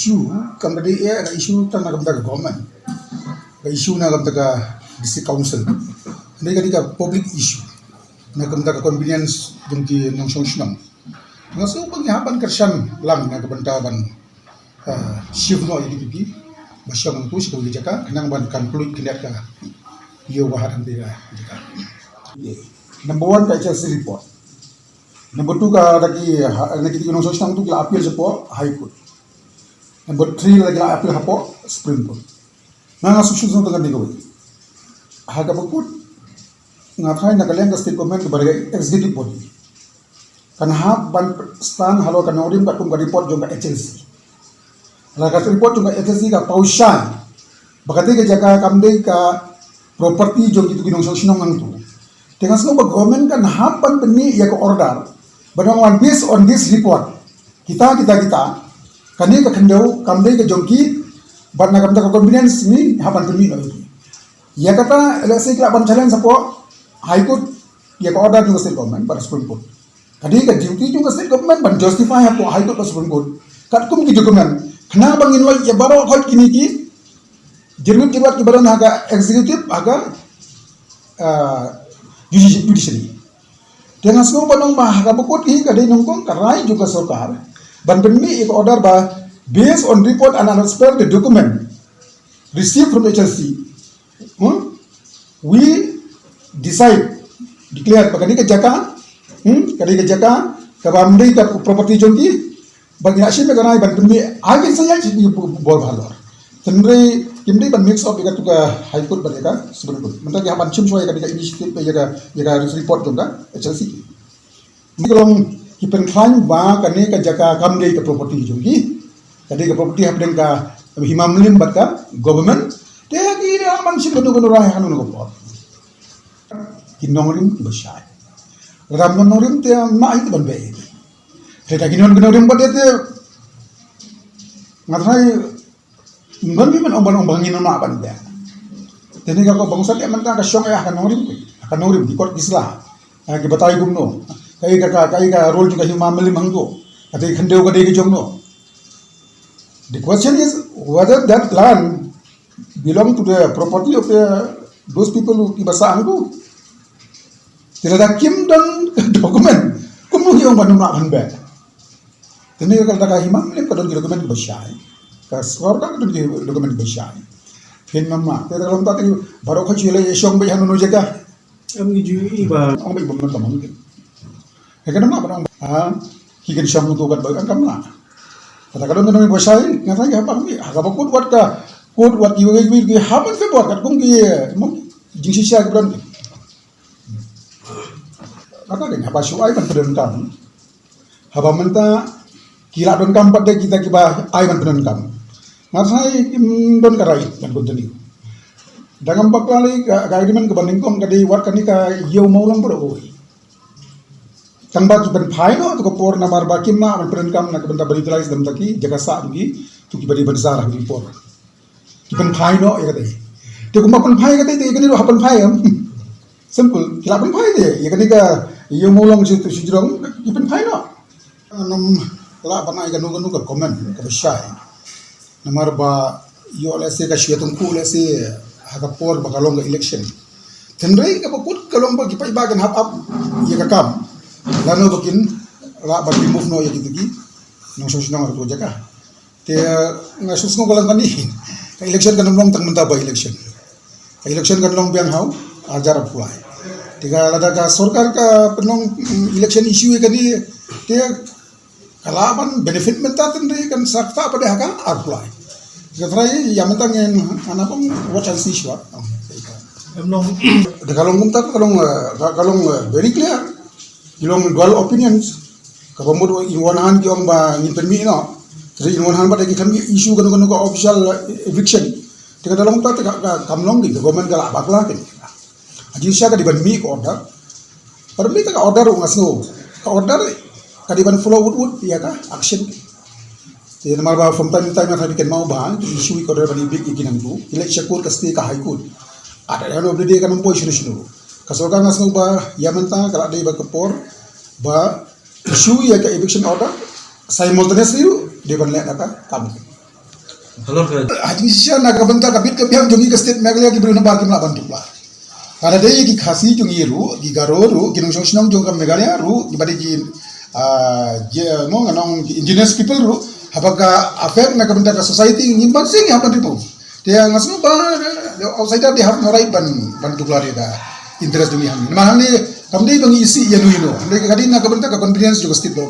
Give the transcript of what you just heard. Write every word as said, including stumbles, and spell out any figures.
Issue kam da dei ïa ka issue tang na ka bynta ka government, ka issue na ka bynta ka district council. Ka dei ka dei ka public issue na ka bynta ka convenience jong ki nongshong shnong. Nga sngew ba ngi hap ban kyrshan lang na ka bynta ban, ah, shift noh ïa ki, ki ba shong tu sha kawei ka jaka khnang ban conclude khyndiat ka ïa u ba ha dang dei ka jaka. Number one, ka H L C report. Number two, ka da ki ha, na ki, ki nongshong shnong tu ki la appeal shapoh High Court. Number three, la ki la appeal hapoh Supreme Court. Nga nga shu shu shu tang ka dei kawei. Ha kaba kut nga tharai na ka liang ka state government kaba dei ka executive body kan hap ban stand halor ka nongrim katkum ka report jong ka H L C. La ka report jong ka H L C ka paw shai ba ka dei ka jaka kam dei ka property jong kitu ki nongshong shnong nangtu. Te nga sngew ba government kan hap ban pynmih ïa ka order ba nang wan based on this report. Kita, kita, kita. Kane ka khyndew kam dei ka jong ki, bad na ka bynta ka convenience ngi hap ban pynmih noh ïa ki. Ïa kata, let's say, ki lah ban challenge shapoh High Court ïa ka order jong ka state government bad Supreme Court. Ka dei ka duty jong ka state government ban justify hapoh High Court bad Supreme Court katkum ki document, khnang ba ngin lait ïa baroh khoit kine ki jingmut jingwat kiba don ha ka executive, ha ka, ah, judiciary. Te nga sngew ba nang ba ha kaba kut hi ka dei nyngkong ka rai jong ka sorkar ban pynmih ïa ka order ba based on report and as per the document received from H L C, hmm, we decide, declare ba ka dei ka jaka, hmm, ka dei ka jaka kaba ym dei ka property jong ki, ba ngi la shim ïa ka rai ban pynmih, ai kin sa ïa shi bor bhalor. Hynrei kim dei ban mix up ïa katu ka High Court bad ïa ka Supreme Court. Mynta ki hap ban shim shuwa ïa ka, ïa ka initiative, ïa ka, ïa ka report jong ka H L C. Ngi ka long ki pynkhlaiñ ba kane ka jaka kam dei ka property jong ki. Ka dei ka property hapdeng ka Hima Mylliem bad ka government. Te ki hap ban shim kano kano rai ha kano kano ka por. Ki nongrim kiba shai. Lada ym don nongrim te mah hi te ban beh ïa ki. Te da ki nong, ki nongrim pat ïa te. Nga tharai ym don mih ban ong, ban ong ba ngin ym lah ban beh. Te ne ka ko bangsa te mynta ka shong ïa ka nongrim, ka nongrim ki kot ki sla. Ki batai kumno. Kaei ka, ka, kaei ka role jong ka Hima Mylliem hangto. Ka dei khyndew ka dei ka jong no. The question is whether that land belong to the property of the, those people who, kiba sah hangto. Te lada kim don document, kumno ki ong ban ym lah ban beh. Te ne ka lada ka Hima Mylliem ka don ki document kiba shai, ka sorkar ka don ki document kiba shai. Phin ym lah. Te ka long ta te baroh ka jingïaleh shong beit ha no no jaka. Em ngi ju i ba ong beit ba mynta mynta. Ka kan ym lah ban ong, ha, ki kan shong tu kat ba kan kam lah. Kata ka don ka don kiba shai, nga tharai ki hap ban ong beit. Ha kaba kut wat ka, kut wat ki wei wei ki hap ban favour katkum ki, mo, jingshisha ki ba don ki. Kata dei haba shu ai ban pyndonkam. Haba mynta ki la donkam pat de kita kiba ai ban pyndonkam. Nga tharai kim don ka right ban continue. Da ngam bakla lei ka, ka agreement kaba nyngkong ka dei wat kane ka Ïew Mawlong baroh kawei. Tang ba ki pynphai noh ha tu ka por namar ba kim lah ban pyndonkam na ka bynta ban utilize da mynta ki jaka sah jong ki, tu kiba dei ban sah ha ki por. Ki pynphai noh ïa kata. Te kumba pynphai kata te ïa kane ruh ha pynphai em. Simple. Ki la pynphai te ïa kane ka Ïew Mawlong shi, shi jrong ki pynphai noh. Ngam lah ban ai kano kano ka comment kaba shai. Namar ba ïoh lehse ka shwa tyngkhuh lehse ha ka por ba ka long ka election. Hynrei kaba kut ka long ba ki paidbah kin hap ap ïa ka kam. Lano ba kin lah ban remove noh ïa kito ki nongshong shnong ha kato ka jaka. Te nga shu sngew ka long kane. Ka election kan ym long tang mynta ba election. Ka election kan long biang ha u arhajar arphew lai. Te ka lada ka sorkar ka pynlong, mm, election issue ïa kane, te ka lah ban benefit mynta, hynrei kan sa ktah pat de ha ka arphew lai. Nga tharai ïa mynta ngin, ana pang watch and see shuwa. Em long. Te ka long kumta, ka long, eh, ka, ka long, eh, very clear. Ki long dual opinions. Kaba mut in one hand ki ong ba ngin pynmih noh. Te in one hand pat ki kan issue kano kano ka official, eh, eviction. Te ka da long ta te ka, ka, kam long ki, ka government ka lah bakla ki. Hynrei shisha ka dei ban mih ka order. Ban mih ta ka order ruh nga sngew. Ka order ka dei ban follow wut wut ïa ka action. Te namar ba from time to time nga tharai ki kynmaw ba ki issue ïa ka order ban ïa evict ïa ki nangtu. Ki leit sha court, ka stay ka High Court. At the end of the day kan ym poi shano shano. Ka sorkar nga sngew ba ïa mynta ka la dei ba ka por ba issue ïa ka eviction order, simultaneously ruh dei ban leh da ka kam. Halor ka. Ha jingshisha na ka bynta ka bit ka biang jong ngi ka state Meghalaya ki briew nabar kim lah ban tuklar. Ka la dei ki Khasi jong ngi ruh, ki Garo ruh, ki nongshong shnong jong ka Meghalaya ruh, ki ba dei ki ah, je, no, nga nong indigenous people ruh, haba ka affect na ka bynta ka society, ngim ban sing, ngim ban ripu. Te nga sngew ba, the outsider, they have no right ban, ban tuklar ïa ka interest jong ngi hangne. Namar hangne kam dei ba ngi isih ïano ïano. Hangne ka dei na ka bynta ka convenience jong ka state law.